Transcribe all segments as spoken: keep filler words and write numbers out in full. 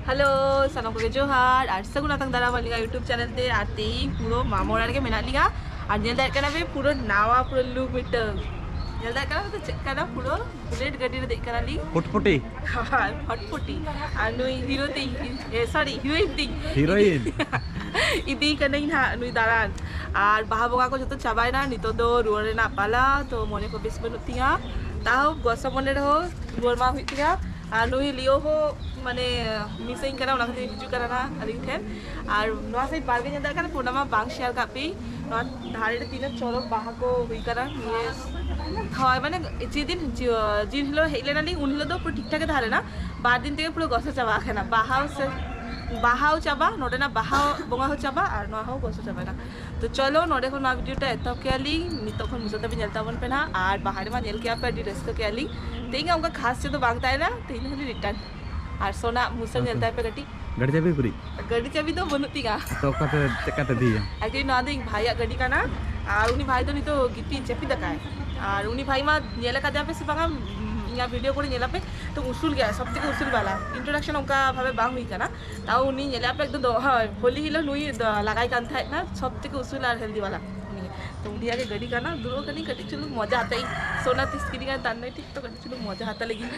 Hello, ᱥᱟᱱᱟᱢ ᱠᱚᱜᱮ ᱡᱚᱦᱟᱨ ᱟᱨ ᱥᱟᱹᱜᱩᱱ ᱟᱛᱟᱝ ᱫᱟᱨᱟᱢ ᱟᱹᱞᱤᱧᱟᱜ YouTube ᱪᱮᱱᱮᱞ ᱛᱮ᱾ ᱟᱨ ᱛᱮᱦᱮᱧ ᱯᱩᱨᱟᱹ ᱢᱟᱢᱚ ᱚᱲᱟᱜ ᱨᱮᱜᱮ ᱢᱮᱱᱟᱜ ᱞᱤᱧᱟ᱾ ᱟᱨ ᱧᱮᱞ ᱫᱟᱲᱮᱭᱟᱜ ᱠᱟᱱᱟ ᱯᱮ ᱯᱩᱨᱟᱹ ᱱᱟᱣᱟ ᱯᱩᱨᱟᱹ ᱞᱩᱠ ᱢᱤᱫᱴᱟᱝ᱾ ᱧᱮᱞ ᱫᱟᱲᱮᱭᱟᱜ ᱠᱟᱱᱟ ᱯᱮ ᱛᱚ ᱪᱮᱫ ᱠᱟᱱᱟ? ᱯᱩᱨᱟᱹ ᱵᱩᱞᱮᱴ ᱜᱟᱹᱰᱤ ᱨᱮ ᱫᱮᱡ ᱠᱟᱱᱟᱞᱤᱧ᱾ ᱯᱷᱩᱴᱯᱷᱩᱴᱤ᱾ ᱦᱳᱭ, ᱯᱷᱚᱴᱯᱷᱩᱴᱤ᱾ ᱟᱨ ᱱᱩᱭ ᱦᱤᱨᱳ ᱛᱤᱧ, ᱮ, ᱥᱚᱨᱤ, ᱦᱤᱨᱳᱭᱤᱱ ᱛᱤᱧ᱾ ᱦᱤᱨᱳᱭᱤᱱ᱾ ᱤᱫᱤ ᱠᱟᱹᱱᱟᱹᱧ ᱱᱟᱦᱟᱜ ᱱᱩᱭ ᱫᱟᱬᱟᱱ᱾ ᱟᱨ ᱵᱟᱦᱟ ᱵᱚᱸᱜᱟ ᱠᱚ ᱡᱚᱛᱚ ᱪᱟᱵᱟᱭᱮᱱᱟ, ᱱᱤᱛᱚᱜ ᱫᱚ ᱨᱩᱣᱟᱹᱲ ᱨᱮᱱᱟᱜ ᱯᱟᱞᱟ᱾ ᱛᱚ ᱢᱚᱱᱮ ᱠᱚ ᱵᱮᱥ ᱵᱟᱹᱱᱩᱜ ᱛᱤᱧᱟ, ᱛᱟᱣ ᱜᱚᱥᱚ ᱢᱚᱱᱮ ᱨᱮᱦᱚᱸ ᱨᱩᱣᱟᱹᱲ ᱢᱟ ᱦᱩᱭᱩᱜ ᱛᱤᱧᱟ᱾ ᱟᱨ ᱱᱩᱭ ᱞᱤᱭᱳ ᱦᱚᱸ ᱢᱟᱱᱮ ᱢᱤᱥ ᱟᱹᱧ ᱠᱟᱱᱟ, ᱚᱱᱟ ᱠᱷᱟᱹᱛᱤᱨ ᱦᱤᱡᱩᱜ ᱠᱟᱱᱟ ᱱᱟᱦᱟᱜ ᱟᱹᱞᱤᱧ ᱴᱷᱮᱱ᱾ ᱟᱨ ᱱᱚᱣᱟ ᱥᱟᱭᱤᱰ ᱵᱟᱲᱜᱮ ᱧᱮᱞ ᱫᱟᱲᱮᱭᱟᱜ ᱠᱟᱱᱟ, ᱯᱩᱨᱱᱟᱢᱟ ᱵᱟᱝ ᱥᱮᱭᱟᱨ ᱠᱟᱜ ᱯᱮ᱾ ᱱᱚᱣᱟ ᱫᱷᱟᱨᱮ ᱨᱮ ᱛᱤᱱᱟᱹᱜ ᱪᱚᱨᱚᱠ ᱵᱟᱦᱟ ᱠᱚ ᱦᱩᱭ ᱠᱟᱱᱟ᱾ ᱱᱤᱭᱟᱹ ᱦᱳᱭ, ᱢᱟᱱᱮ ᱡᱮᱫᱤᱱ ᱡᱤ-, ᱡᱤᱱ ᱦᱤᱞᱳᱜ ᱦᱮᱡ ᱞᱮᱱᱟᱞᱤᱧ, ᱩᱱ ᱦᱤᱞᱳᱜ ᱫᱚ ᱯᱩᱨᱟᱹ ᱴᱷᱤᱠ ᱴᱷᱟᱠ ᱜᱮ ᱛᱟᱦᱮᱸ ᱞᱮᱱᱟ᱾ ᱵᱟᱨ ᱫᱤᱱ ᱛᱮᱜᱮ ᱯᱩᱨᱟᱹ ᱜᱚᱥᱚ ᱪᱟᱵᱟ ᱟᱠᱟᱱᱟ᱾ ᱵᱟᱦᱟ ᱥᱮ, ᱵᱟᱦᱟᱣ ᱪᱟᱵᱟ, ᱱᱚᱰᱮᱱᱟᱜ ᱵᱟᱦᱟ ᱵᱚᱸᱜᱟ ᱦᱚᱸ ᱪᱟᱵᱟ, ᱟᱨ ᱱᱚᱣᱟ ᱦᱚᱸ ᱜᱚᱥᱚ ᱪᱟᱵᱟᱭᱮᱱᱟ᱾ ᱛᱚ ᱪᱚᱞᱚ, ᱱᱚᱰᱮ ᱠᱷᱚᱱ ᱱᱚᱣᱟ ᱵᱷᱤᱰᱤᱭᱳ ᱴᱟ ᱮᱛᱚᱦᱚᱵ ᱠᱮᱭᱟ ᱞᱤᱧ᱾ ᱱᱤᱛᱚᱜ ᱠᱷᱚᱱ ᱢᱩᱪᱟᱹᱫ ᱫᱷᱟᱹᱵᱤᱡ ᱧᱮᱞ ᱛᱟᱵᱚᱱ ᱯᱮ ᱱᱟᱦᱟᱜ᱾ ᱟᱨ ᱵᱟᱦᱟ ᱨᱮᱢᱟ ᱧᱮᱞ ᱠᱮᱭᱟ ᱯᱮ, ᱟᱹᱰᱤ ᱨᱟᱹᱥᱠᱟᱹ ᱠᱮᱭᱟ ᱞᱤᱧ᱾ ᱛᱮᱦᱮᱧ ᱚᱱᱠᱟ ᱠᱷᱟᱥ ᱪᱮᱫ ᱫᱚ ᱵᱟᱝ ᱛᱟᱦᱮᱱᱟ, ᱛᱮᱦᱮᱧ ᱫᱚ ᱠᱷᱟᱹᱞᱤ ᱨᱤᱴᱟᱨᱱ᱾ ᱟᱨ ᱥᱳᱱᱟ ᱢᱩᱥᱟᱹᱞ ᱟᱪᱪᱷᱟ᱾ ᱧᱮᱞ ᱛᱟᱭ ᱯᱮ ᱠᱟᱹᱴᱤᱡ᱾ ᱜᱟᱹᱰᱤ ᱪᱟᱹᱵᱤ ᱩᱠᱩᱨᱤᱡ? ᱜᱟᱹᱰᱤ ᱪᱟᱹᱵᱤ ᱫᱚ ᱵᱟᱹᱱᱩᱜ ᱛᱤᱧᱟ᱾ ᱛᱚ ᱚᱠᱟᱛᱮ, ᱪᱮᱫ ᱠᱟᱛᱮ ᱤᱫᱤᱭᱟ? ᱮᱠᱪᱩᱭᱮᱞᱤ ᱱᱚᱣᱟ ᱫᱚ ᱤᱧ ᱵᱷᱟᱭᱟᱜ ᱜᱟᱹᱰᱤ ᱠᱟᱱᱟ᱾ ᱟᱨ ᱩᱱᱤ ᱵᱷᱟᱭ ᱫᱚ ᱱᱤᱛᱚᱜ ᱜᱤᱛᱤᱡ ᱡᱟᱹᱯᱤᱫ ᱟᱠᱟᱭ᱾ ᱟᱨ ᱩᱱᱤ ᱵᱷᱟᱭ ᱢᱟ ᱧᱮᱞ ᱟᱠᱟᱫᱮᱭᱟ ᱯᱮ ᱥᱮ ᱵᱟᱝᱟ, ᱤᱧᱟᱹᱜ ᱵᱷᱤᱰᱤᱭᱳ ᱠᱚᱨᱮ ᱧᱮᱞ ᱟᱯᱮ, ᱛᱚ ᱩᱥᱩᱞ ᱜᱮᱭᱟ, ᱥᱚᱵ ᱛᱷᱮᱠᱮ ᱩᱥᱩᱞ ᱵᱟᱞᱟ᱾ ᱤᱱᱴᱨᱳᱰᱟᱠᱥᱚᱱ ᱚᱱᱠᱟ ᱵᱷᱟᱵᱮ ᱵᱟᱝ ᱦᱩᱭ ᱠᱟᱱᱟ᱾ ᱛᱟᱣ ᱩᱱᱤ ᱧᱮᱞᱮ ᱟᱯᱮ ᱮᱠᱫᱚᱢ ᱫᱚ-, ᱦᱳᱭ, ᱦᱳᱞᱤ ᱦᱤᱞᱳᱜ ᱱᱩᱭ ᱫᱚ ᱞᱟᱜᱟᱭ ᱠᱟᱱ ᱛᱟᱦᱮᱸᱫ ᱱᱟ, ᱥᱚᱵ ᱛᱷᱮᱠᱮ ᱩᱥᱩᱞ ᱟᱨ ᱦᱮᱞᱫᱤ ᱵᱟᱞᱟ ᱩᱱᱤ᱾ ᱛᱚ ᱩᱱᱤᱭᱟᱜ ᱜᱮ ᱜᱟᱹᱰᱤ ᱠᱟᱱᱟ, ᱫᱩᱲᱩᱵ ᱟᱠᱟᱱᱟᱹᱧ ᱠᱟᱹᱴᱤᱡ ᱪᱩᱞᱩᱝ ᱢᱚᱡᱟ ᱦᱟᱛᱟᱣ ᱤᱧ᱾ ᱥᱳᱱᱟ ᱛᱤᱥ ᱠᱤᱨᱤᱧ ᱟᱭ ᱛᱟᱨ ᱱᱟᱭ ᱴᱷᱤᱠ, ᱛᱚ ᱠᱟᱹᱴᱤᱡ ᱪᱩᱞᱩᱝ ᱢᱚᱡᱟ ᱦᱟᱛᱟᱣ ᱞᱟᱹᱜᱤᱫ᱾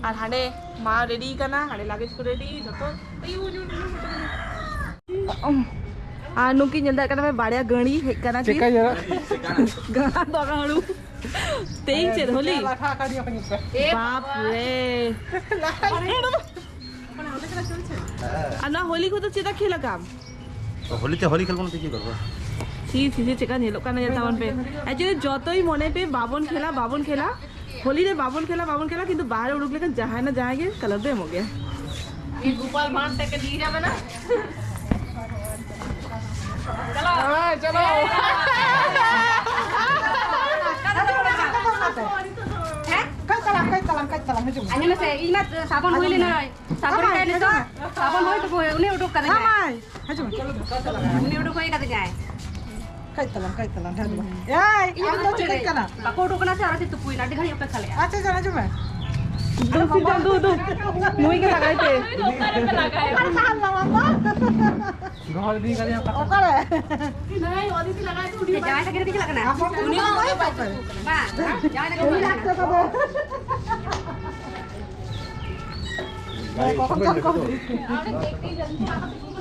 ᱟᱨ ᱦᱟᱸᱰᱮ ᱢᱟ ᱨᱮᱰᱤ ᱠᱟᱱᱟ, ᱦᱟᱸᱰᱮ ᱞᱟᱜᱮᱡᱽ ᱠᱚ ᱨᱮᱰᱤ ᱡᱚᱛᱚ᱾ ᱟᱨ ᱱᱩᱠᱤᱱ ᱧᱮᱞ ᱫᱟᱲᱮᱭᱟᱜ ᱠᱟᱱᱟ ᱯᱮ, ᱵᱟᱨᱭᱟ ᱜᱟᱹᱲᱤ ᱦᱮᱡ ᱠᱟᱱᱟ ᱠᱤᱱ᱾ ᱪᱮᱠᱟ ᱧᱮᱞᱚᱜ? ᱜᱟᱹᱲᱟ ᱫᱚ ᱜᱟᱹᱲᱩ᱾ ᱛᱮᱦᱮᱧ ᱪᱮᱫ ᱦᱳᱞᱤ? ᱞᱟᱴᱷᱟ ᱟᱠᱟᱫᱤᱧᱟ ᱠᱚ ᱧᱩᱛ ᱨᱮ᱾ ᱵᱟᱯ ᱨᱮ᱾ ᱟᱨ ᱱᱚᱣᱟ ᱦᱳᱞᱤ ᱠᱚᱫᱚ ᱪᱮᱫᱟᱜ ᱠᱷᱮᱞ ᱟᱠᱟᱢ? ᱦᱳᱞᱤ ᱛᱮ ᱦᱳᱞᱤ ᱠᱷᱮᱞ ᱠᱚ ᱪᱮᱫ ᱠᱚ? ᱪᱷᱤ, ᱪᱷᱤ, ᱪᱷᱤ, ᱪᱮᱠᱟ ᱧᱮᱞᱚᱜ ᱠᱟᱱᱟ ᱧᱮᱞ ᱛᱟᱵᱚᱱ ᱯᱮ᱾ Actually ᱡᱚᱛᱚᱭ ᱢᱚᱱᱮ ᱯᱮ ᱵᱟᱵᱚᱱ ᱠᱷᱮᱞᱟ, ᱵᱟᱵᱚᱱ ᱠᱷᱮᱞᱟ᱾ ᱦᱳᱞᱤ ᱨᱮ ᱵᱟᱵᱚᱱ ᱠᱷᱮᱞᱟ, ᱵᱟᱵᱚᱱ ᱠᱷᱮᱞᱟ, ᱠᱤᱱᱛᱩ ᱵᱟᱦᱨᱮ ᱩᱰᱩᱠ ᱞᱮᱠᱷᱟᱱ ᱡᱟᱦᱟᱸᱭ ᱱᱟ ᱡᱟᱦᱟᱸᱭ ᱜᱮ ᱠᱟᱞᱟᱨ ᱫᱚ ᱮᱢᱚᱜ ᱜᱮᱭᱟ᱾ ये गोपाल भांड तक के लिए जावे ना। चलो। हाँ, चलो। हैं? ᱠᱟᱹᱡ ᱛᱟᱞᱟᱝ, ᱠᱟᱹᱡ ᱛᱟᱞᱟᱝ, ᱠᱟᱹᱡ ᱛᱟᱞᱟᱝ, ᱦᱤᱡᱩᱜ ᱢᱮ᱾ ᱟᱸᱡᱚᱢ ᱢᱮᱥᱮ, ᱤᱧ ᱢᱟ ᱥᱟᱵᱚᱱ ᱦᱩᱭ ᱞᱮᱱᱟ᱾ ᱥᱟᱵᱚᱱ ᱠᱟᱭ ᱱᱤᱛᱚᱜ, ᱥᱟᱵᱚᱱ ᱦᱩᱭ ᱛᱚ ᱩᱱᱤ ᱩᱰᱩᱠ ᱠᱟᱫᱤᱧᱟᱭ᱾ ᱦᱤᱡᱩᱜ ᱢᱮ᱾ ᱩᱱᱤ ᱩᱰᱩᱠ ᱦᱩᱭ ᱠᱟᱫᱤᱧᱟᱭ᱾ ᱠᱟᱹᱡ ᱛᱟᱞᱟᱝ, ᱠᱟᱹᱡ ᱛᱟᱞᱟᱝ, ᱰᱷᱮᱨ ᱫᱚ ᱵᱟᱝ᱾ ᱮᱭ, ᱤᱧ ᱟᱢ ᱫᱚ ᱫᱚ ᱪᱤᱠᱟᱹᱜ ᱠᱟᱱᱟ? ᱵᱟᱠᱚ ᱩᱰᱩᱠ ᱠᱟᱱᱟ ᱥᱮ, ᱟᱨᱚ ᱪᱮᱫ ᱛᱩᱯᱩᱭ ᱱᱟ, ᱟᱹᱰᱤ ᱜᱷᱟᱹᱲᱤᱡ ᱚᱯᱮᱠᱠᱷᱟ ᱞᱮᱜᱼᱟ᱾ ᱟᱪᱪᱷᱟ, ᱟᱪᱪᱷᱟ, ᱦᱤᱡᱩᱜ ᱢᱮ᱾ ᱫᱩ, ᱥᱤᱫᱷᱟᱹ ᱫᱩ, ᱫᱩ᱾ ᱱᱩᱭ ᱜᱮ ᱞᱟᱜᱟᱭ ᱯᱮ᱾ ᱟᱨ ᱥᱟᱦᱟᱱ ᱞᱟᱜᱟᱣ ᱫᱚ᱾ ᱜᱚᱦᱚᱲ ᱤᱫᱤ ᱠᱟᱫᱮᱭᱟ ᱯᱟᱛᱟ᱾ ᱚᱠᱟᱨᱮ? ᱡᱟᱶᱟᱭ ᱛᱟᱹᱠᱤᱱ ᱠᱤᱱ ᱪᱟᱞᱟᱜ ᱠᱟᱱᱟ᱾ ᱟᱥᱚᱞ ᱩᱱᱤ ᱦᱚᱸ ᱵᱟᱭ ᱛᱟᱯᱮ᱾ ᱵᱟᱝ, ᱡᱟᱶᱟᱭ ᱛᱟᱹᱠᱤᱱ ᱠᱤᱱ ᱪᱟᱞᱟᱜ ᱠᱟᱱᱟ᱾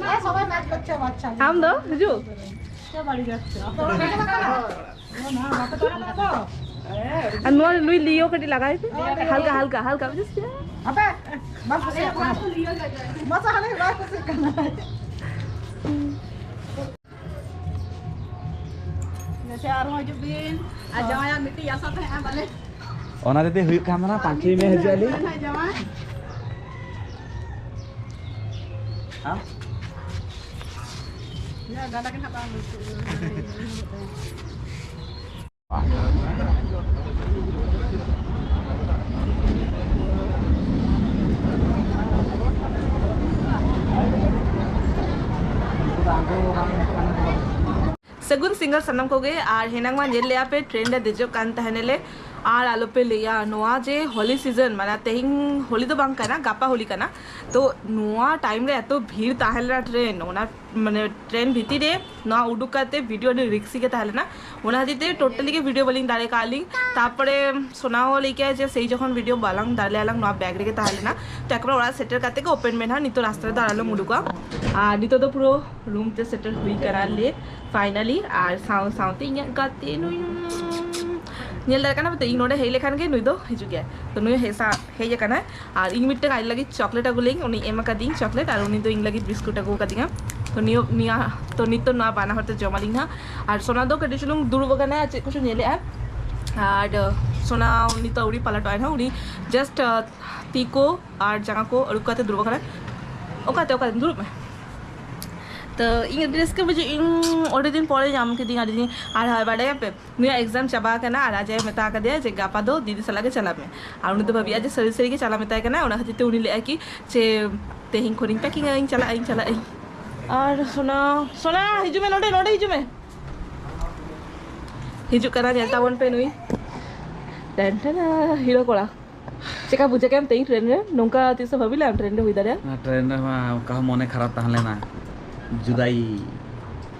ᱦᱮᱸ, ᱥᱚᱵᱟᱭ ᱢᱟᱪ ᱠᱚᱨᱪᱮ, ᱢᱟᱪ ᱪᱟᱞᱩ। ᱟᱢ ᱫᱚ ᱦᱤᱡᱩᱜ? ᱥᱮ ᱵᱟᱲᱤ ᱡᱟᱪᱪᱷᱮ। ᱟᱯᱮ ᱚᱲᱟᱜ ᱯᱮ ᱪᱟᱞᱟᱜ ᱠᱟᱱᱟ? ᱟᱨ ᱱᱚᱣᱟ ᱱᱩᱭ ᱞᱤᱭᱳ ᱠᱟᱹᱴᱤᱡ ᱞᱟᱜᱟᱭ ᱯᱮ᱾ ᱦᱟᱞᱠᱟ, ᱦᱟᱞᱠᱟ, ᱦᱟᱞᱠᱟ, ᱵᱩᱡᱷᱟᱹᱣ ᱠᱮᱫᱟ? ᱟᱯᱮ ᱵᱟᱢ ᱠᱩᱥᱤᱭᱟᱜ ᱠᱟᱱᱟ? ᱢᱟᱥᱟ ᱦᱟᱱᱮ ᱵᱟᱭ ᱠᱩᱥᱤᱜ ᱠᱟᱱᱟ᱾ ᱡᱟᱛᱮ ᱟᱨᱦᱚᱸ ᱦᱤᱡᱩᱜ ᱵᱤᱱ᱾ ᱟᱨ ᱡᱟᱶᱟᱭᱟᱜ ᱢᱤᱫᱴᱤᱡ ᱟᱥᱟ ᱛᱟᱦᱮᱸᱜᱼᱟ, ᱵᱟᱞᱮ᱾ ᱚᱱᱟ ᱡᱩᱫᱤ ᱦᱩᱭᱩᱜ ᱠᱷᱟᱱ ᱢᱟ ᱯᱟᱸᱪᱚᱭ ᱢᱮ ᱦᱤᱡᱩᱜ ᱟᱞᱮ᱾ ᱡᱟᱶᱟᱭ᱾ ᱦᱮᱸ? ᱜᱟᱰᱟ ᱜᱮ ᱱᱟᱜ ᱵᱟᱝ ᱵᱩᱡᱷᱟᱹᱜ ᱠᱟᱱᱟ᱾ ᱥᱟᱹᱜᱩᱱ ᱥᱤᱸᱜᱟᱹᱲ ᱥᱟᱱᱟᱢ ᱠᱚᱜᱮ᱾ ᱟᱨ ᱦᱮᱱᱟᱝ ᱢᱟ ᱧᱮᱞ ᱞᱮᱜᱼᱟ ᱯᱮ, ᱴᱨᱮᱱ ᱨᱮ ᱫᱮᱡᱚᱜ ᱠᱟᱱ ᱛᱟᱦᱮᱱᱟᱞᱮ᱾ ᱟᱨ ᱟᱞᱚᱯᱮ ᱞᱟᱹᱭᱟ, ᱱᱚᱣᱟ ᱡᱮ ᱦᱳᱞᱤ ᱥᱤᱡᱚᱱ, ᱢᱟᱱᱮ ᱛᱮᱦᱮᱧ ᱦᱳᱞᱤ ᱫᱚ ᱵᱟᱝ ᱠᱟᱱᱟ, ᱜᱟᱯᱟ ᱦᱳᱞᱤ ᱠᱟᱱᱟ, ᱛᱚ ᱱᱚᱣᱟ ᱴᱟᱭᱤᱢ ᱨᱮ ᱮᱛᱚ ᱵᱷᱤᱲ ᱛᱟᱦᱮᱸ ᱞᱮᱱᱟ ᱴᱨᱮᱱ, ᱚᱱᱟ ᱢᱟᱱᱮ ᱴᱨᱮᱱ ᱵᱷᱤᱛᱤᱨ ᱨᱮ ᱱᱚᱣᱟ ᱩᱰᱩᱠ ᱠᱟᱛᱮ ᱵᱷᱤᱰᱤᱭᱳ ᱟᱹᱰᱤ ᱨᱤᱠᱥᱤ ᱜᱮ ᱛᱟᱦᱮᱸ ᱞᱮᱱᱟ᱾ ᱚᱱᱟ ᱠᱷᱟᱹᱛᱤᱨ ᱛᱮ ᱴᱳᱴᱟᱞᱤ ᱜᱮ ᱵᱷᱤᱰᱤᱭᱳ ᱵᱟᱹᱞᱤᱧ ᱫᱟᱲᱮ ᱠᱟᱜᱼᱟ ᱞᱤᱧ᱾ ᱛᱟᱨᱯᱚᱨᱮ ᱥᱳᱱᱟ ᱦᱚᱸ ᱞᱟᱹᱭ ᱠᱮᱜᱼᱟ ᱡᱮ ᱥᱮᱭ ᱡᱚᱠᱷᱚᱱ ᱵᱷᱤᱰᱤᱭᱳ ᱵᱟᱞᱟᱝ ᱫᱟᱲᱮ ᱟᱞᱟᱝ, ᱱᱚᱣᱟ ᱵᱮᱜᱽ ᱨᱮᱜᱮ ᱛᱟᱦᱮᱸ ᱞᱮᱱᱟ᱾ ᱛᱚ ᱮᱠᱵᱟᱨ ᱚᱲᱟᱜ ᱥᱮᱴᱮᱨ ᱠᱟᱛᱮ ᱜᱮ ᱳᱯᱮᱱ ᱢᱮ ᱱᱟᱦᱟᱜ, ᱱᱤᱛᱚᱜ ᱨᱟᱥᱛᱟ ᱨᱮᱫᱚ ᱟᱞᱚᱢ ᱩᱰᱩᱠᱟ᱾ ᱟᱨ ᱱᱤᱛᱚᱜ ᱫᱚ ᱯᱩᱨᱟᱹ ᱨᱩᱢ ᱛᱮ ᱥᱮᱴᱮᱨ ᱦᱩᱭ ᱠᱟᱱᱟ ᱞᱮ ᱯᱷᱟᱭᱱᱟᱞᱤ᱾ ᱟᱨ ᱥᱟᱶ ᱥᱟᱶᱛᱮ ᱤᱧᱟᱹᱜ ᱜᱟᱛᱮ ᱱᱩᱭ, ᱧᱮᱞ ᱫᱟᱲᱮᱭᱟᱜ ᱠᱟᱱᱟ ᱯᱮ ᱛᱚ, ᱤᱧ ᱱᱚᱰᱮ ᱦᱮᱡ ᱞᱮᱠᱷᱟᱱ ᱜᱮ ᱱᱩᱭ ᱫᱚ ᱦᱤᱡᱩᱜ ᱜᱮᱭᱟᱭ᱾ ᱛᱚ ᱱᱩᱭ ᱦᱮᱡ ᱥᱟ-, ᱦᱮᱡ ᱟᱠᱟᱱᱟᱭ᱾ ᱟᱨ ᱤᱧ ᱢᱤᱫᱴᱟᱝ ᱟᱡ ᱞᱟᱹᱜᱤᱫ ᱪᱚᱠᱞᱮᱴ ᱟᱹᱜᱩ ᱞᱮᱭᱟᱹᱧ, ᱩᱱᱤ ᱮᱢ ᱟᱠᱟᱫᱤᱧ ᱪᱚᱠᱞᱮᱴ, ᱟᱨ ᱩᱱᱤ ᱫᱚ ᱤᱧ ᱞᱟᱹᱜᱤᱫ ᱵᱤᱥᱠᱩᱴ ᱟᱹᱜᱩ ᱟᱠᱟᱫᱤᱧᱟ᱾ ᱛᱚ ᱱᱤᱭᱟᱹ, ᱱᱤᱭᱟᱹ, ᱛᱚ ᱱᱤᱛᱚᱜ ᱱᱚᱣᱟ ᱵᱟᱱᱟ ᱦᱚᱲ ᱛᱮ ᱡᱚᱢ ᱟᱹᱞᱤᱧ ᱦᱟᱸᱜ᱾ ᱟᱨ ᱥᱳᱱᱟ ᱫᱚ ᱠᱟᱹᱴᱤᱡ ᱪᱩᱞᱩᱝ ᱫᱩᱲᱩᱵ ᱟᱠᱟᱱᱟᱭ, ᱟᱨ ᱪᱮᱫ ᱠᱚᱪᱚ ᱧᱮᱞᱮᱫᱼᱟ᱾ ᱟᱨ ᱥᱳᱱᱟ ᱱᱤᱛᱚᱜ ᱟᱹᱣᱨᱤ ᱯᱟᱞᱟᱴᱚᱜ ᱟᱭ ᱱᱟᱦᱟᱜ, ᱩᱱᱤ ᱡᱟᱥᱴ ᱛᱤ ᱠᱚ ᱟᱨ ᱡᱟᱸᱜᱟ ᱠᱚ ᱟᱹᱨᱩᱵ ᱠᱟᱛᱮ ᱫᱩᱲᱩᱵ ᱟᱠᱟᱱᱟᱭ᱾ ᱚᱠᱟᱛᱮ, ᱚᱠᱟᱛᱮ ᱫᱩᱲᱩᱵ ᱢᱮ᱾ ᱛᱚ ᱤᱧ ᱟᱹᱰᱤ ᱨᱟᱹᱥᱠᱟᱹ ᱵᱩᱡᱷᱟᱹᱜ, ᱤᱧ ᱟᱹᱰᱤ ᱫᱤᱱ ᱯᱚᱨᱮ ᱧᱟᱢ ᱠᱤᱫᱤᱧ, ᱟᱹᱰᱤ ᱫᱤᱱ᱾ ᱟᱨ ᱦᱳᱭ, ᱵᱟᱰᱟᱭᱟᱯᱮ, ᱱᱩᱭᱟᱜ ᱮᱠᱡᱟᱢ ᱪᱟᱵᱟ ᱟᱠᱟᱱᱟ ᱟᱨ ᱟᱡ ᱟᱭᱳ ᱢᱮᱛᱟ ᱟᱠᱟᱫᱮᱭᱟ ᱡᱮ ᱜᱟᱯᱟ ᱫᱚ ᱫᱤᱫᱤ ᱥᱟᱞᱟᱜ ᱜᱮ ᱪᱟᱞᱟᱜ ᱢᱮ᱾ ᱟᱨ ᱩᱱᱤ ᱫᱚ ᱵᱷᱟᱹᱵᱤᱭᱟ ᱡᱮ ᱥᱟᱹᱨᱤ ᱥᱟᱹᱨᱤ ᱜᱮ ᱪᱟᱞᱟᱜ ᱢᱮᱛᱟᱭ ᱠᱟᱱᱟ, ᱚᱱᱟ ᱠᱷᱟᱹᱛᱤᱨ ᱛᱮ ᱩᱱᱤ ᱞᱟᱹᱭᱟ ᱠᱤ ᱡᱮ ᱛᱮᱦᱮᱧ ᱠᱷᱚᱱᱤᱧ ᱯᱮᱠᱤᱝ ᱟᱹᱧ, ᱪᱟᱞᱟᱜ ᱟᱹᱧ, ᱪᱟᱞᱟᱜ ᱟᱹᱧ᱾ ᱟᱨ ᱥᱳᱱᱟ, ᱥᱳᱱᱟ ᱦᱤᱡᱩᱜ ᱢᱮ ᱱᱚᱰᱮ, ᱱᱚᱰᱮ ᱦᱤᱡᱩᱜ ᱢᱮ᱾ ᱦᱤᱡᱩᱜ ᱠᱟᱱᱟ, ᱧᱮᱞ ᱛᱟᱵᱚᱱ ᱯᱮ ᱱᱩᱭ᱾ ᱴᱮᱱ ᱴᱮᱱ, ᱦᱤᱨᱳ ᱠᱚᱲᱟ᱾ ᱪᱮᱠᱟ ᱵᱩᱡᱷᱟᱹᱣ ᱠᱮᱫ ᱛᱮᱦᱮᱧ ᱴᱨᱮᱱ ᱨᱮ? ᱱᱚᱝᱠᱟ ᱛᱤᱥ ᱦᱚᱸ ᱵᱷᱟᱹᱵᱤ ᱞᱮᱫᱟᱢ ᱴᱨᱮᱱ ᱨᱮ ᱦᱩᱭ ᱫᱟᱲᱮᱭᱟᱜᱼᱟ? ᱚᱱᱟ ᱴᱨᱮᱱ ᱨᱮᱢᱟ ᱚᱱᱠᱟ ᱦᱚᱸ ᱢᱚᱱᱮ ᱠᱷᱟᱨᱟᱯ ᱛᱟᱦᱮᱸ ᱞᱮᱱᱟ᱾ ᱡᱩᱫᱟᱭ᱾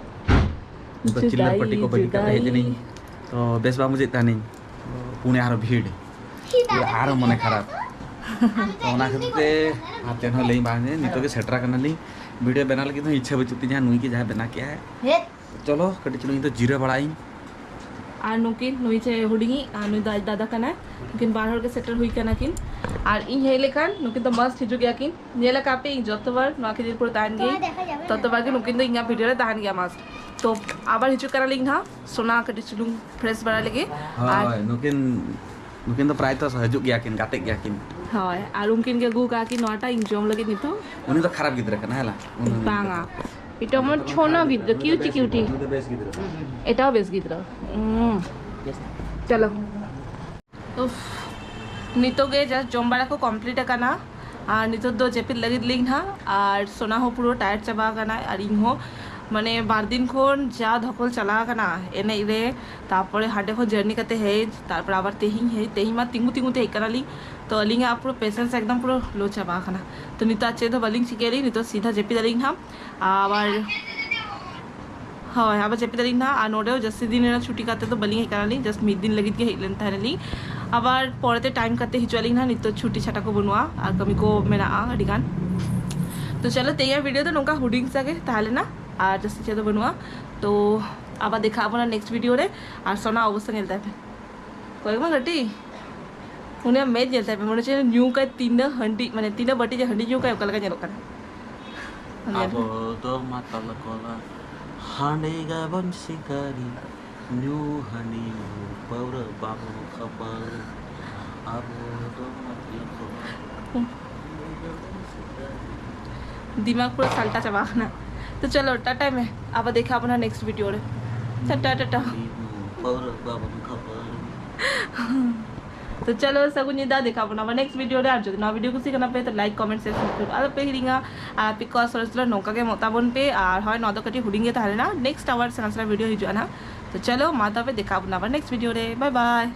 ᱱᱤᱛᱚᱜ ᱪᱤᱞᱞᱟᱨ ᱡᱩᱫᱟᱭ, ᱯᱟᱹᱴᱤ ᱠᱚ ᱵᱟᱹᱜᱤ ᱠᱟᱛᱮ ᱦᱮᱡ ᱡᱩᱫᱟᱭ᱾ ᱮᱱᱟᱹᱧ᱾ ᱛᱚ ᱵᱮᱥ ᱵᱟᱝ ᱵᱩᱡᱷᱟᱹᱜ ᱛᱟᱦᱮᱱᱤᱧ᱾ ᱯᱩᱱᱮ ᱟᱨᱦᱚᱸ ᱵᱷᱤᱲ᱾ ᱟᱨᱦᱚᱸ ᱢᱚᱱᱮ ᱠᱷᱟᱨᱟᱯ᱾ ᱛᱚ ᱚᱱᱟ ᱠᱷᱟᱹᱛᱤᱨ ᱛᱮ ᱟᱨ ᱪᱮᱫ ᱦᱚᱸ ᱞᱟᱹᱭ ᱵᱟᱝ, ᱱᱤᱛᱚᱜ ᱜᱮ ᱥᱮᱴᱮᱨ ᱟᱠᱟᱱᱟᱞᱤᱧ᱾ ᱵᱷᱤᱰᱤᱭᱳ ᱵᱮᱱᱟᱣ ᱞᱟᱹᱜᱤᱫ ᱦᱚᱸ ᱤᱪᱪᱷᱟᱹ ᱵᱟᱹᱪᱩᱜ ᱛᱤᱧᱟᱹ, ᱱᱩᱭ ᱜᱮ ᱡᱟᱦᱟᱸᱭ ᱵᱮᱱᱟᱣ ᱠᱮᱜᱼᱟᱭ᱾ ᱦᱮᱸ᱾ ᱪᱚᱞᱚ ᱠᱟᱹᱴᱤᱡ ᱪᱩᱞᱩᱝ ᱤᱧ ᱫᱚ ᱡᱤᱨᱟᱹ ᱵᱟᱲᱟᱜ ᱤᱧ᱾ ᱟᱨ ᱱᱩᱠᱤᱱ, ᱱᱩᱭ ᱪᱮ ᱦᱩᱰᱤᱧᱤᱡ ᱟᱨ ᱱᱩᱭ ᱫᱚ ᱟᱡ ᱫᱟᱫᱟ ᱠᱟᱱᱟᱭ᱾ ᱱᱩᱠᱤᱱ ᱵᱟᱨ ᱦᱚᱲ ᱜᱮ ᱥᱮᱴᱮᱨ ᱦᱩᱭ ᱠᱟᱱᱟ ᱠᱤᱱ᱾ ᱟᱨ ᱤᱧ ᱦᱮᱡ ᱞᱮᱠᱷᱟᱱ ᱱᱩᱠᱤᱱ ᱫᱚ must ᱦᱤᱡᱩᱜ ᱜᱮᱭᱟ ᱠᱤᱱ᱾ ᱧᱮᱞ ᱟᱠᱟᱫ ᱯᱮ ᱤᱧ ᱡᱚᱛᱚ ᱵᱟᱨ ᱱᱚᱣᱟ ᱠᱷᱤᱫᱤᱨᱯᱩᱨ ᱛᱟᱦᱮᱱ ᱜᱮ᱾ ᱛᱚᱛᱚ ᱵᱟᱨ ᱜᱮ ᱱᱩᱠᱤᱱ ᱫᱚ ᱤᱧᱟᱹᱜ ᱵᱷᱤᱰᱤᱭᱳ ᱨᱮ ᱛᱟᱦᱮᱱ ᱜᱮᱭᱟ must᱾ ᱛᱚ ᱟᱵᱟᱨ ᱦᱤᱡᱩᱜ ᱠᱟᱱᱟᱞᱤᱧ ᱱᱟᱦᱟᱜ ᱥᱳᱱᱟ ᱠᱟᱹᱴᱤᱡ ᱪᱩᱞᱩᱝ fresh ᱵᱟᱲᱟ ᱞᱟᱹᱜᱤᱫ᱾ ᱟᱨ ᱦᱳᱭ, ᱱᱩᱠᱤᱱ, ᱱᱩᱠᱤᱱ ᱫᱚ ᱯᱨᱟᱭ ᱛᱚ ᱦᱤᱡᱩᱜ ᱜᱮᱭᱟ ᱠᱤᱱ, ᱜᱟᱛᱮᱜ ᱜᱮᱭᱟ ᱠᱤᱱ᱾ ᱦᱳᱭ, ᱟᱨ ᱩᱱᱠᱤᱱ ᱜᱮ ᱟᱹᱜᱩ ᱟᱠᱟᱫ ᱠᱤᱱ ᱱᱚᱣᱟᱴᱟᱜ ᱤᱧ ᱡᱚᱢ ᱞᱟᱹᱜᱤᱫ ᱱᱤᱛᱚᱜ᱾ ᱩᱱᱤ ᱫᱚ ᱠᱷᱟᱨᱟᱯ ᱜᱤᱫᱽᱨᱟᱹ ᱠᱟᱱᱟ, ᱦᱮᱸ ᱞᱟ? ᱩᱱᱤ ᱵᱟᱝᱟ, ᱮᱴᱟ ᱢᱚᱱ ᱪᱷᱳᱱᱟ ᱜᱤᱫᱽᱨᱟᱹ, ᱩᱱᱤ ᱫᱚ ᱠᱤᱭᱩᱴᱤ ᱵᱮᱥ ᱠᱤᱭᱩᱴᱤ᱾ ᱜᱤᱫᱽᱨᱟᱹ, ᱩᱱᱤ ᱫᱚ ᱵᱮᱥ ᱜᱤᱫᱽᱨᱟᱹ᱾ ᱮᱴᱟᱜ ᱵᱮᱥ ᱜᱤᱫᱽᱨᱟᱹ᱾ ᱩᱸ᱾ ᱪᱚᱞᱚ᱾ ᱩᱯᱷ, ᱱᱤᱛᱚᱜ ᱜᱮ just ᱡᱚᱢ ᱵᱟᱲᱟ ᱠᱚ complete ᱟᱠᱟᱱᱟ᱾ ᱟᱨ ᱱᱤᱛᱚᱜ ᱫᱚ ᱡᱟᱹᱯᱤᱫ ᱞᱟᱹᱜᱤᱫ ᱞᱤᱧ ᱱᱟᱦᱟᱜ᱾ ᱟᱨ ᱥᱳᱱᱟ ᱦᱚᱸ ᱯᱩᱨᱟᱹ tired ᱪᱟᱵᱟ ᱟᱠᱟᱱᱟᱭ, ᱟᱨ ᱤᱧ ᱦᱚᱸ ᱢᱟᱱᱮ ᱵᱟᱨ ᱫᱤᱱ ᱠᱷᱚᱱ ᱡᱟ ᱫᱷᱚᱠᱚᱞ ᱪᱟᱞᱟᱣ ᱟᱠᱟᱱᱟ ᱮᱱᱮᱡ ᱨᱮ, ᱛᱟᱨᱯᱚᱨᱮ ᱦᱟᱸᱰᱮ ᱠᱷᱚᱱ journey ᱠᱟᱛᱮ ᱦᱮᱡ, ᱛᱟᱨᱯᱚᱨᱮ ᱟᱵᱟᱨ ᱛᱮᱦᱮᱧ ᱦᱮᱡ, ᱛᱮᱦᱮᱧ ᱢᱟ ᱛᱤᱸᱜᱩ ᱛᱤᱸᱜᱩ ᱛᱮ ᱦᱮᱡ ᱠᱟᱱᱟᱞᱤᱧ᱾ ᱛᱚ ᱟᱹᱞᱤᱧᱟᱜ ᱯᱩᱨᱟᱹ patience ᱮᱠᱫᱚᱢ ᱯᱩᱨᱟᱹ low ᱪᱟᱵᱟ ᱟᱠᱟᱱᱟ᱾ ᱛᱚ ᱱᱤᱛᱚᱜ ᱟᱨ ᱪᱮᱫ ᱦᱚᱸ ᱵᱟᱹᱞᱤᱧ ᱪᱤᱠᱟᱹᱭᱟᱞᱤᱧ, ᱱᱤᱛᱚᱜ ᱥᱤᱫᱷᱟ ᱡᱟᱹᱯᱤᱫ ᱟᱹᱞᱤᱧ ᱱᱟᱦᱟᱜ᱾ ᱟᱵᱟᱨ ᱦᱳᱭ, ᱟᱵᱟᱨ ᱡᱟᱹᱯᱤᱫ ᱟᱹᱞᱤᱧ ᱱᱟᱦᱟᱜ᱾ ᱟᱨ ᱱᱚᱰᱮ ᱦᱚᱸ ᱡᱟᱹᱥᱛᱤ ᱫᱤᱱ ᱨᱮᱱᱟᱜ ᱪᱷᱩᱴᱤ ᱠᱟᱛᱮ ᱫᱚ ᱵᱟᱹᱞᱤᱧ ᱦᱮᱡ ᱠᱟᱱᱟᱞᱤᱧ, just ᱢᱤᱫ ᱫᱤᱱ ᱞᱟᱹᱜᱤᱫ ᱜᱮ ᱦᱮᱡ ᱞᱮᱱ ᱛᱟᱦᱮᱱᱟᱞᱤᱧ᱾ ᱟᱵᱟᱨ ᱯᱚᱨᱮᱛᱮ time ᱠᱟᱛᱮ ᱦᱤᱡᱩᱜ ᱟᱹᱞᱤᱧ ᱱᱟᱦᱟᱜ, ᱱᱤᱛᱚᱜ ᱪᱷᱩᱴᱤ ᱪᱷᱟᱴᱟ ᱠᱚ ᱵᱟᱹᱱᱩᱜᱼᱟ ᱟᱨ ᱠᱟᱹᱢᱤ ᱠᱚ ᱢᱮᱱᱟᱜᱼᱟ ᱟᱹᱰᱤ ᱜᱟᱱ᱾ ᱛᱚ ᱪᱚᱞᱚ, ᱛᱮᱦᱮᱧᱟᱜ ᱵᱷᱤᱰᱤᱭᱳ ᱫᱚ ᱱᱚᱝᱠᱟ ᱦᱩᱰᱤᱧ ᱥᱟᱜᱮ ᱛᱟᱦᱮᱸ ᱞᱮᱱᱟ, ᱟᱨ ᱡᱟᱹᱥᱛᱤ ᱪᱮᱫ ᱫᱚ ᱵᱟᱹᱱᱩᱜᱼᱟ᱾ ᱛᱚ ᱟᱵᱟᱨ ᱫᱮᱠᱷᱟ ᱟᱵᱚᱱᱟ next ᱵᱷᱤᱰᱤᱭᱳ ᱨᱮ᱾ ᱟᱨ ᱥᱳᱱᱟ ᱚᱵᱚᱥᱛᱟ ᱧᱮᱞ ᱛᱟᱭ ᱯᱮ, ᱠᱚᱭᱚᱜ ᱢᱟ ᱠᱟᱹᱴᱤᱡ, ᱩᱱᱤᱭᱟᱜ ᱢᱮᱫ ᱧᱮᱞ ᱛᱟᱭ ᱯᱮ, ᱢᱚᱱᱮ ᱦᱚᱪᱪᱷᱮ ᱧᱩ ᱠᱟᱭ ᱛᱤᱱᱟᱹᱜ ᱦᱟᱺᱰᱤ, ᱢᱟᱱᱮ ᱛᱤᱱᱟᱹᱜ ᱵᱟᱹᱴᱤ ᱡᱮ ᱦᱟᱺᱰᱤ ᱧᱩ ᱠᱟᱭ ᱚᱱᱠᱟ ᱞᱮᱠᱟ ᱧᱮᱞᱚᱜ ᱠᱟᱱᱟ᱾ ᱧᱮᱞ ᱯᱮ᱾ ᱟᱵᱚ ᱫᱚ ᱢᱟᱛᱟᱞ ᱠᱚᱲᱟ, ᱦᱟᱺᱰᱤ ᱜᱮᱵᱚᱱ ᱥᱤᱠᱟᱹᱨᱤ, ᱧᱩ ᱦᱟᱺᱰᱤ ᱧᱩ ᱯᱟᱹᱣᱨᱟᱹ ᱵᱟᱵᱚᱱ ᱠᱷᱟᱹᱯᱟᱹᱨᱤ, ᱟᱵᱚ ᱫᱚ ᱢᱟᱛᱟᱞ ᱠᱚᱲᱟ᱾ ᱫᱤᱢᱟᱜᱽ ᱯᱩᱨᱟᱹ ᱥᱟᱞᱴᱟ ᱪᱟᱵᱟ ᱟᱠᱟᱱᱟ᱾ ᱛᱚ ᱪᱚᱞᱚ, ᱴᱟᱴᱟᱭ ᱢᱮ, ᱟᱵᱟᱨ ᱫᱮᱠᱷᱟ ᱟᱵᱚᱱᱟ next ᱵᱷᱤᱰᱤᱭᱳ ᱨᱮ᱾ ᱴᱟᱴᱟ, ᱴᱟᱴᱟ᱾ ᱯᱟᱹᱣᱨᱟᱹ ᱵᱟᱵᱚᱱ ᱠᱷᱟᱹᱯᱟᱹᱨᱤ᱾ ᱛᱚ ᱪᱚᱞᱚ, ᱥᱟᱹᱜᱩᱱ ᱧᱤᱫᱟᱹ, ᱫᱮᱠᱷᱟ ᱟᱵᱚᱱᱟ ᱟᱵᱟᱨ next ᱵᱷᱤᱰᱤᱭᱳ ᱨᱮ᱾ ᱟᱨ ᱡᱩᱫᱤ ᱱᱚᱣᱟ ᱵᱷᱤᱰᱤᱭᱳ ᱠᱩᱥᱤ ᱠᱟᱱᱟ ᱯᱮ, ᱛᱚ like, comment, share, subscribe ᱟᱞᱚ ᱯᱮ ᱦᱤᱲᱤᱧᱟ᱾ ᱟᱨ ᱟᱯᱮ ᱠᱚᱣᱟᱜ ᱥᱚᱨᱮᱥ ᱫᱚ ᱱᱚᱝᱠᱟ ᱜᱮ ᱮᱢᱚᱜ ᱛᱟᱵᱚᱱ ᱯᱮ᱾ ᱟᱨ ᱦᱳᱭ, ᱱᱚᱣᱟ ᱫᱚ ᱠᱟᱹᱴᱤᱡ ᱦᱩᱰᱤᱧ ᱜᱮ ᱛᱟᱦᱮᱸ ᱞᱮᱱᱟ, next ᱟᱵᱟᱨ ᱥᱮᱬᱟ ᱥᱮᱬᱟ ᱵᱷᱤᱰᱤᱭᱳ ᱦᱤᱡᱩᱜᱼᱟ ᱱᱟᱦᱟᱜ᱾ ᱛᱚ ᱪᱚᱞᱚ ᱢᱟ ᱛᱚᱵᱮ ᱫᱮᱠᱷᱟᱣ ᱵᱚᱱᱟ ᱟᱵᱟᱨ next video ᱨᱮ᱾ Bye bye.